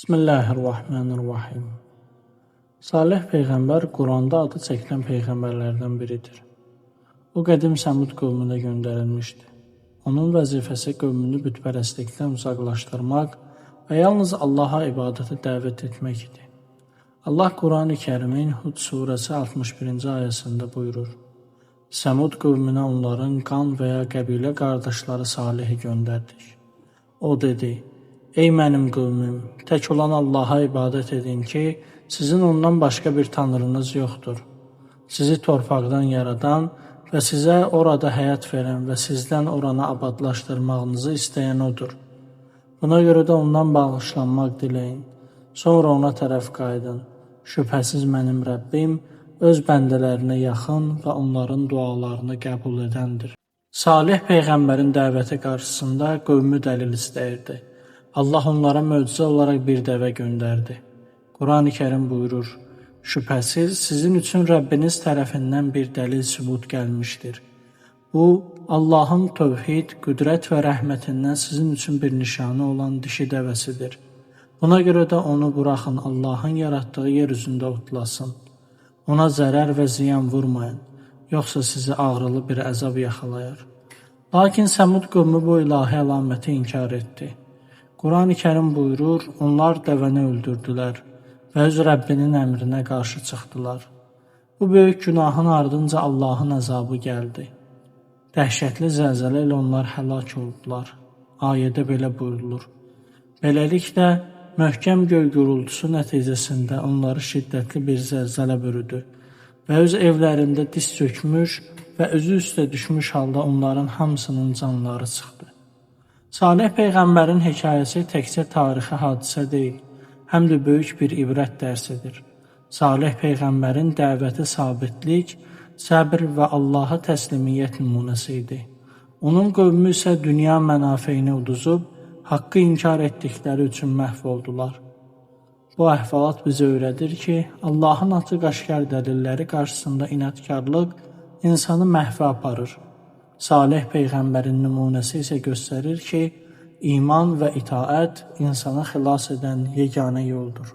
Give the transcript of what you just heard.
Bismillahirrahmanirrahim. Salih peyğəmbər Quranda adı çəkilən peyğəmbərlərdən biridir. O qədim Səmud qövmünə göndərilmişdi. Onun vəzifəsi qövmünü bütpərəstlikdən uzaqlaşdırmaq və yalnız Allaha ibadətə dəvət etmək idi. Allah Qurani-Kərimin Hud surəsi 61-ci ayəsində buyurur: Səmud qövmünə onların qan və ya qəbilə qardaşları Salihi göndərdik. O dedi: Ey mənim qövmüm, tək olan Allaha ibadət edin ki, sizin ondan başqa bir tanrınız yoxdur. Sizi torpaqdan yaradan və sizə orada həyat verən və sizdən oranı abadlaşdırmağınızı istəyən odur. Buna görə də ondan bağışlanmaq diləyin. Sonra ona tərəf qayıdın. Şübhəsiz mənim Rəbbim öz bəndələrinə yaxın və onların dualarını qəbul edəndir. Salih peyğəmbərin dəvəti qarşısında qövmü dəlil istəyirdi. Allah onlara möcüzə olaraq bir dəvə göndərdi. Qurani-Kərim buyurur: Şübhəsiz sizin üçün Rəbbiniz tərəfindən bir dəlil sübut gəlmişdir. Bu, Allahın tövhid, qüdrət və rəhmətindən sizin üçün bir nişanı olan dişi dəvəsidir. Buna görə də onu buraxın Allahın yaratdığı yer üzündə otlasın. Ona zərər və ziyan vurmayın, yoxsa sizi ağrılı bir əzab yaxalayar. Lakin Səmud qövmü bu ilahi əlaməti inkar etdi. Qurani-Kərim buyurur, onlar dəvəni öldürdülər və öz Rəbbinin əmrinə qarşı çıxdılar. Bu böyük günahın ardınca Allahın əzabı gəldi. Dəhşətli zəlzələ ilə onlar həlak oldular. Ayədə belə buyurulur: Beləliklə, möhkəm göy gurultusu nəticəsində onları şiddətli bir zəlzələ bürüdü və öz evlərində diz çökmüş və özü üstə düşmüş halda onların hamısının canları çıxdı. Salih peyğəmbərin hekayəsi təkcə tarixi hadisə deyil, həm də böyük bir ibrət dərsidir. Salih peyğəmbərin dəvəti sabitlik, səbr və Allaha təslimiyyət nümunəsi idi. Onun qövmü isə dünya mənafeyini uduzub, haqqı inkar etdikləri üçün məhv oldular. Bu əhvalat bizə öyrədir ki, Allahın açıq-aşkar dəlilləri qarşısında inadkarlıq insanı məhvə aparır. Salih peyğəmbərin nümunəsi isə göstərir ki, iman və itaət insanı xilas edən yeganə yoldur.